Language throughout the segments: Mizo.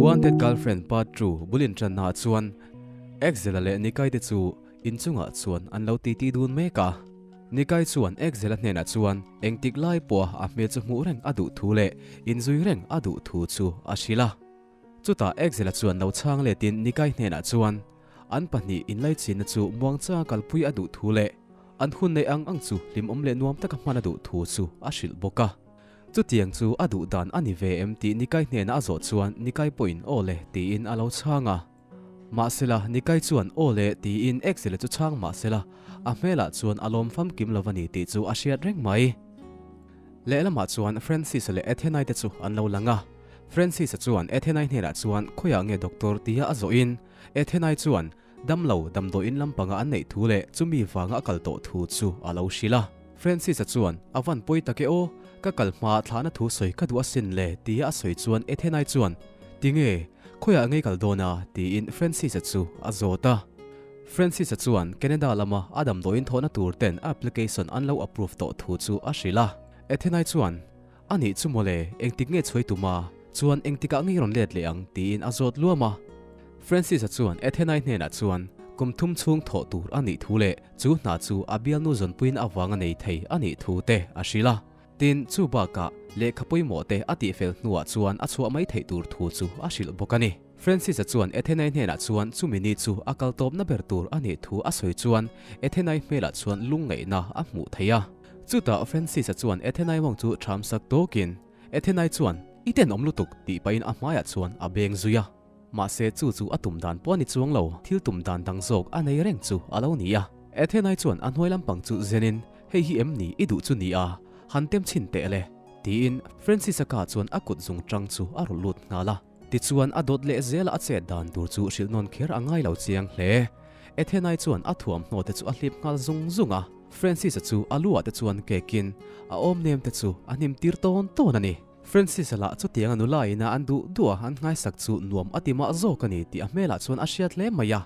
Wanted Girlfriend Part 2 bul intrannaah chuan Axel-a leh Nikai te chu inchungah chuan an lo titi dun mek a. Nikai chuan Axel-a hnenah chuan engtik lai pawha a hmel chu hmuh reng a duh thu leh inzui reng a duh thu chu a hrilh a. Chutah Axel-a chuan lo chhang letin Nikai hnenah chuan an pahnih inlaichinna chu muangchanga kalpui a duh thu leh an hun neih ang ang chu hlimawm leh nuam taka hman a duh thu chu a hrilh bawk a. Chutiang chu a duh dan a ni ve em tih Nikai hnenah a zawh chuan Nikai pawhin aw le tiin a lo chhang a. Mahsela, Nikai chuan aw le tiin Axel-a chu chhang mahsela a hmelah chuan a lawm famkim lo a ni tih chu a hriat reng mai. Lehlamah chuan Francis-a leh Athenai te chu an lo lang a. Francis-a chuan Athenai hnenah chuan khawiah nge doctor tia a zawhin Athenai chuan Damlo damdawiin lampanga an neih thu leh chumi vanga a kal tawh thu chu a lo hrilh a. Francis-a chuan, A van pawi tak e aw, ka kal hma thlahna thu sawi ka duh asin le, tia a sawi chuan Ethenai chuan, Tinge, khawiah ngei kal dawn a? tiin Francis-a chu a zawt a. Francis-a chuan Canada lama a damdawiin thawhna tur ten a application an lo approve tawh thu chu a hrilh a. Ethenai chuan, A nih chu mawle, engtik nge chhuai tum a? Chuan engtikah ngei rawn let leh ang? tiin a zawt luam a. Francis-a chuan Athenai hnenah chuan kum thum chhung thawh tur a nih thu leh chu hna chu a bialnu zawnpuiin avanga nei thei a nih thu te a hrilh a. Tin, chu bakah lehkha pawimawh te a tihfel hnuah chuan a chhuah mai theih tur thu chu a hrilh bawk a ni. Francis-a chuan Athenai hnenah chuan chumi ni chu a kal tawpna ber tur a nih thu a sawi chuan Athenai hmelah chuan lungngaihna a hmuh theih a. Chutah Francis-a chuan Athenai mawng chu ṭham sak tawkin Athenai chuan, I tenawm lutuk, tih pahin a hmaiah chuan a beng zui a. Mahse chu chu a tum dan pawh a ni chuang lo, thil tum dan dang zawk a nei reng chu a lo ni a. Athenai chuan a hnuai lampang chu zenin, Hei hi em ni i duh chu ni a, han tem chhin teh le, tiin Francis-a ka chuan a kut zung ṭang chu a rawlh lut nghal a. Tichuan a dawt leh zela a chet dan tur chu hrilh nawn kher a ngai lo chiang hle. Athenai chuan a thuamhnaw te chu a hlip nghal zung zung a, Francis-a chu a luah te chuan kekin a awm nem te chu a hnim tir tawn tawn a ni. Francis-a lah chutiang a nula ina an duh duh a an nghaisak chu nuam a ti mah zawk a ni tih a hmelah chuan a hriat hle mai a,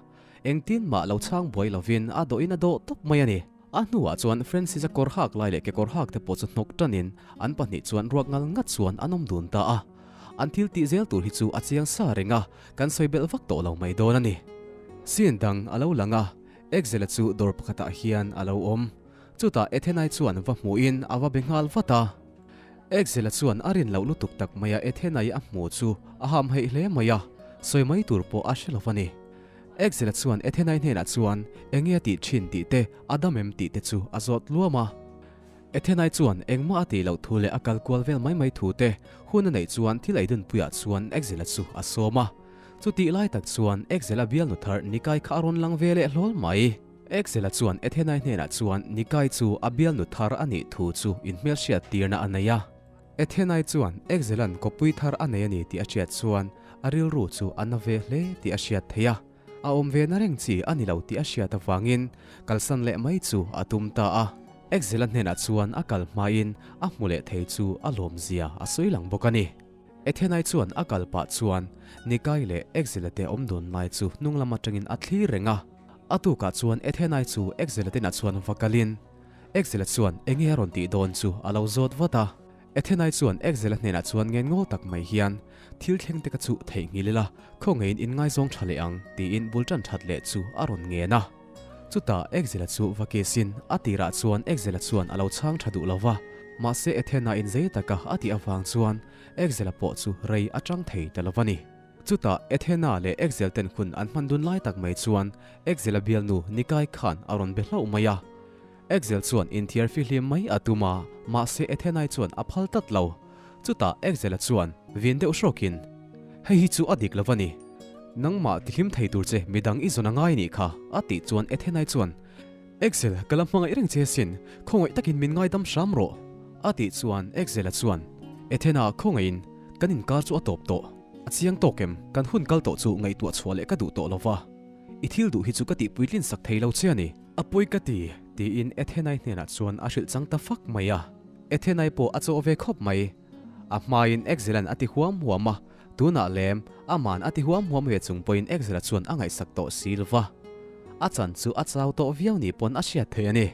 engtin mah lo chhang buai lovin a dawhin a dawh tawp mai a ni. A hnuah chuan Francis-a kawr hak lai leh kekawr hak te pawh chu hnawk tanin an pahnih chuan ruak ngal ngat chuan an awm dun ta a. An thil tih zel tur hi chu a chiang sa reng a, kan sawi belh vak tawh lo mai dawn a ni. Scene dang a lo lang a, Axel-a chu dawr pakhatah hian a lo awm. Chutah Ethenai chuan va hmuhin a va be nghal vat a. Axel-a chuan a rin loh lutuk tak maia Ethenai a hmuh chu a hamhaih hle mai a, sawi mai tur pawh a hre lo va ni. Axel-a chuan Ethenai hnenah chuan enge a tih thin tih te, a dam em tih te chu a zawt luam a. Ethenai chuan engmah a tih loh thu leh a kal kual vel mai mai thu te hun a neih chuan thil ei dunpuiah chuan Axel-a chu a sawm a. Chutih lai tak chuan Axel-a bialnu thar Nikai kha a rawn lang ve leh hlawl mai. Axel-a chuan Ethenai hnenah chuan Nikai chu a bialnu thar a nih thu chu inhmelhriat tirna a nei a. Ethenai chuan Axel-a'n kawppui thar a nei a ni tih a hriat chuan a rilru chu a na ve hle tih a hriat theih a. A awm ve na reng chi a ni lo tih a hriat avangin kalsan leh mai chu a tum ta a. Axel-a hnenah chuan a kal hmain a hmu leh thei chu a lawmzia a sawi lang bawk a ni. Ethenai chuan a kal pah chuan Nikai leh Axel-a te awm dun lai chu hnung lam atangin a thlir reng a. A tukah chuan Ethenai chu Axel-a te inah chuan va kalin Axel-a chuan enge a rawn tih dawn chu a lo zawt vat a. Ethenai chuan Axel-a hnenah chuan ngen ngaw tak mai hian, Thil thleng te ka chuh theihnghilh ila, khawngaih in inngaizawng tha leh ang, tiin bul tan that leh chu a rawn ngen a. Chutah Axel-a chu va kiss-in a tirah chuan Axel-a chuan a lo chhang tha duh lo va, mahse Ethena in zei taka a tih avang chuan Axel-a pawh chu rei a tang thei ta lo va ni. Chutah Ethena leh Axel ten hun an hman dun lai tak mai chuan Axel-a bialnu Nikai khan a rawn be hlauh mai a. Axel chuan inthiar fihlim mai a tum a, mahse Ethenai chuan a phal tlat lo. Chutah Axel-a chuan vin deuh hrawkin, Hei hi chu a dik lo va ni. Nangmah tihlim thei tur che midang i zawn a ngai nih kha, a tih chuan Ethenai chuan, Axel, ka la hmangaih reng che sin, khawngaih takin min ngaidam hram rawh, a tih chuan Axel-a chuan, Ethena, khawngaihin kan inkar chu a tawp tawh. A chiang tawk em? Kan hun kal tawh chu ngaihtuah chhuah leh ka duh tawh lo va. I thil duh hi chu ka tih puitlin sak thei lo che a ni. A pawi ka ti, tiin Ethenai hnenah chuan a hrilh chang ta fak mai a. Ethenai pawh a chawh ve khawp mai. A hmain Exelan a ti huam huam a, tunah lem, aman a ti huam huam ve chung pawhin Exela chuan a ngaihsak tawh si lo va. A chan chu a chau tawh viau ni pawn a hriat thei a ni.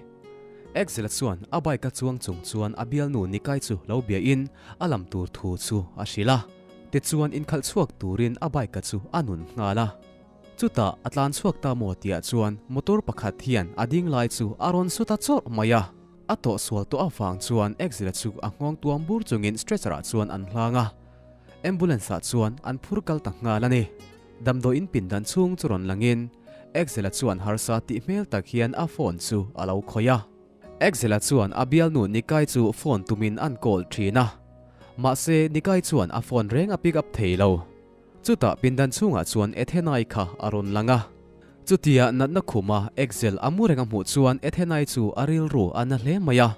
Exela chuan a bike a chuang chung chuan a bialnu Nikai chu lo biahin a lam tur thu chu a hrilh a. Tichuan inkhalh chhuak turin a bike-a chu a nun nghal a. Chutah a tlan chhuak ta maw tihah chuan motor pakhat hian a ding lai chu a rawn su ta chawrh mai a. A tawhsual tawh avang chuan Axel-a chu a nghawng tuam bur chungin stretcher-ah chuan an hlang a. Ambulance-ah chuan an phur kal ta nghal a ni. Damdawiin pindan chhung chu rawn langin Axel-a chuan harsa tih hmel tak hian a phone chu a lo khawih a. Axel-a chuan a bialnu Nikai chu phone tumin an call thin a. Mahse, Nikai chuan a phone reng a pick up thei lo. Chutah pindan chhungah chuan Ethenai kha a rawn lang a. Chutia natna khuma Axel a mu reng a hmuh chuan Ethenai chu a rilru a na hle mai a.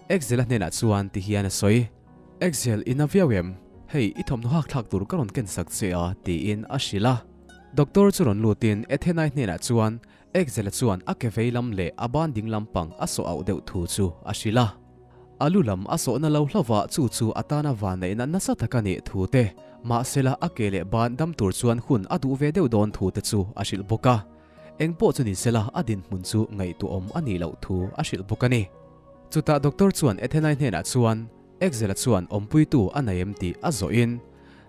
Axel-a hnenah chuan ti hian a sawi, Axel, i na viau em? Hei, i thawmhnaw hak thlak tur ka rawn ken sak che a, tiin a hrilh a. Doctor chu rawn lutin Ethenai hnenah chuan Axel-a chuan a ke vei lam leh a ban ding lam pang a sawh auh deuh thu chu a hrilh a. A lu lam a sawhna lo hlauhah chu chu a tana vanneihna nasa tak a nih thu te, mahsela a ke leh ban dam tur chuan hun a duh ve deuh dawn thu te chu a hrilh bawk a. Eng pawh chu nisela a dinhmun chu ngaihtuahawm a nih loh thu a hrilh bawk a ni. Chutah doctor chuan Ethenai hnenah chuan Axel-a chuan awmpuitu a nei em tih a zawhin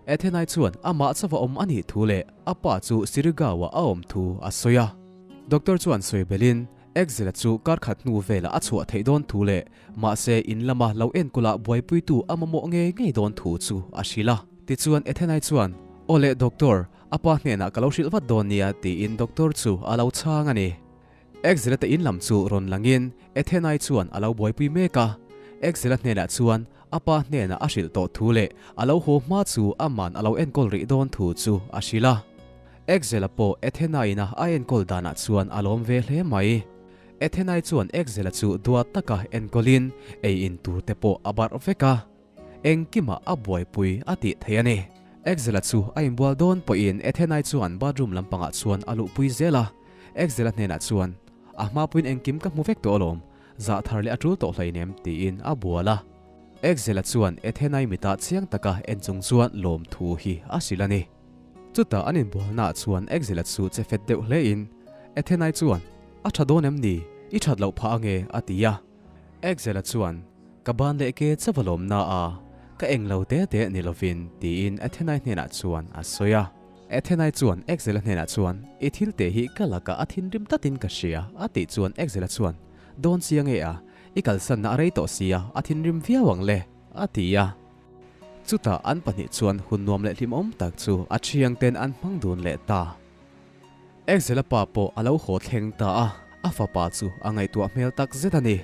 Ethenai chuan amah chauha awm a nih thu leh a pa chu Sirigawa a awm thu a sawi a. Doctor chuan sawi belhin Axel-a chu kar khat hnu velah a chhuah theih dawn thu leh mahse in lama lo enkawlah buaipuitu a mamawh ngei ngei dawn thu chu a hrilh a. Tichuan Ethenai chuan, Aw le doctor, a pa hnenah ka lo hrilh vat dawn nia tiin doctor chu a lo chhang a ni. Axel-a te in lam chu rawn langin Ethenai chuan a lo buaipui mek a. Axel-a hnenah chuan a pa hnenah a hrilh tawh thu leh a lo haw hma chu aman a lo enkawl rih dawn thu chu a hrilh a. Axel-a pawh Ethenai-ina a enkawl danah chuan a lawm ve hle mai. Ethenai chuan Axel-a chu duat taka enkawlin ei in tur te pawh a barh vek a. Engkimah a buaipui a tih theih a ni. Axel-a chu a inbual dawn pawhin Ethenai chuan bathroom lampangah chuan a luhpui zel a. Axel-a hnenah chuan, A hma puiin engkim ka hmu vek tawh alawm, zah thar leh a tul tawh hleinem, tiin a bual a. Axel-a chuan Ethenai mitah chiang taka en chung chuan lawmthu hi a hrilh a ni. Chutah an inbualnaah chuan Axel-a chu che fet deuh hlein Ethenai chuan, A tha dawn em ni? I that loh phah ange, a ti a. Axel-a chuan, Ka ban leh ke chauh a lawmna a, ka eng lo te te ni lovin, tiin Athenai hnenah chuan a sawi a. Athenai chuan Axel-a hnenah chuan, I thil te hi ka lakah a thinrim tlatin ka hria, a tih chuan Axel-a chuan, Dawn chiang e a, i kalsanna a rei tawh sia, a thinrim viau ang le, a ti a. Chutah an pahnih chuan hun nuam leh hlimawm tak chu a thiangten an hmang dun leh ta. Axel-a pa pawh a lo haw thleng ta a, a fapa chu a ngaihtuah hmel tak zet a ni.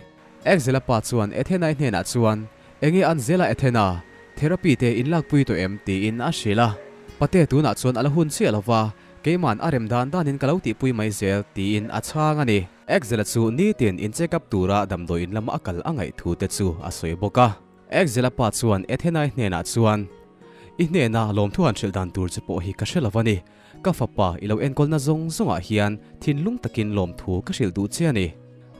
Axel-a pa chuan Ethena-i hnenah chuan, Enge an zela Ethena, therapy te in lakpui tawh em? tiin a hrilh a. Pate tunah chuan a la hun chiah lo va, keiman a rem dan danin ka lo tihpui mai zel, tiin a chhang a ni. Axel-a chu nitin in check up tura damdawi in lama a kal a ngaih thu te chu a sawi bawk a. Axel-a pa chuan Ethena-i hnenah chuan, I hnena lawmthu han hrilh dan tur che pawh hi ka hre lo va ni. Ka fapa i lo enkawlna zawng zawngah hian thinlung takin lawmthu ka hrilh duh che a ni.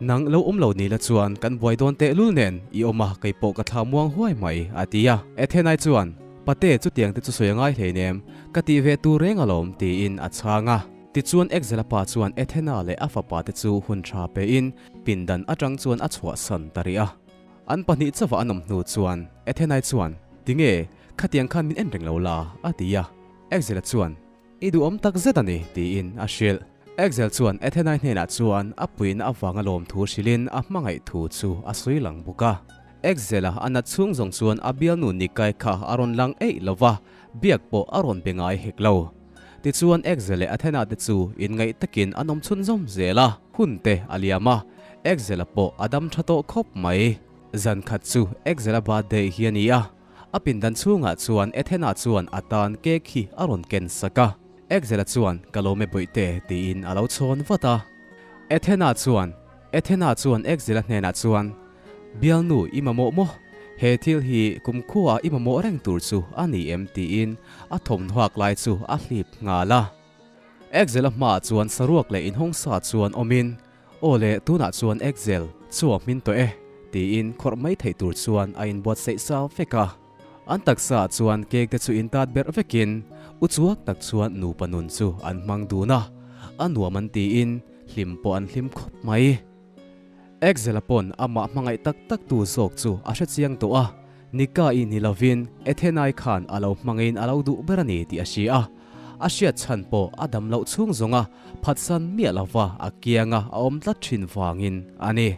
Nang lo awm lo ni la chuan kan buai dawn tehlul nen i awm a, kei pawh ka thla muang huai mai, a ti a. Ethenai chuan, Pate, chutiang te chu sawi a ngai hleinem, ka tih ve tur reng alawm, tiin a chhang a. Tichuan Exela pa chuan Ethena leh a fapa te chu hun tha pein pindan atang chuan a chhuahsan ta rih a. An pahnih chauha an awm hnu chuan Ethenai chuan, Tinge, khatiang khan min en reng lo la, a ti a. Axel-a chuan, I duhawm tak zet a ni, tiin a hrilh. Axel chuan Athenai hnenah chuan a puihna avanga lawmthu hrilhin a hmangaih thu chu a sawi lang bawk a. Axel-a a nat chhung zawng chuan a bialnu Nikai kha a rawn lang eih lo va, biak pawh a rawn be ngai hek lo. Tichuan Axel leh Athena te chu inngaih takin an awm chhunzawm zel a, hun te a liam a, Axel-a pawh a dam tha tawh khawp mai. Zan khat chu Axel-a birthday hi a ni a. A pindan chhungah chuan Ethena chuan a tan cake hi a rawn ken sak a. Axel-a chuan, Ka lawm e bawihte, tiin a lo chhawn vat a. Ethena chuan, Ethena chuan Axel-a hnenah chuan, Bialnu i mamawh maw? He thil hi kumkhua i mamawh reng tur chu a ni em? tiin a thawmhnaw hak lai chu a hlip nghal a. Axel-a hmaah chuan saruak leh inhawng sa chuan awmin, Aw le, tunah chuan Axel chu a hmin tawh e, tiin khawrh mai theih tur chuan a inbuatsaih sa vek a. An taksa ah chuan cake te chu intat berh vekin u chuak tak chuan nupa nun chu an hmang dun a, a nuam an tiin hlim pawh an hlim khawp mai. Axel-a pawn amah hmangaih tak tak tu zawk chu a hre chiang tawh a. Nika-i ni lovin Ethenai khan a lo hmangin a lo duh ber a ni tih a hria a. A hriat chhan pawh a dam loh chhung zawnga phatsan miah lova a kianga a awm tlat thin vangin a ni.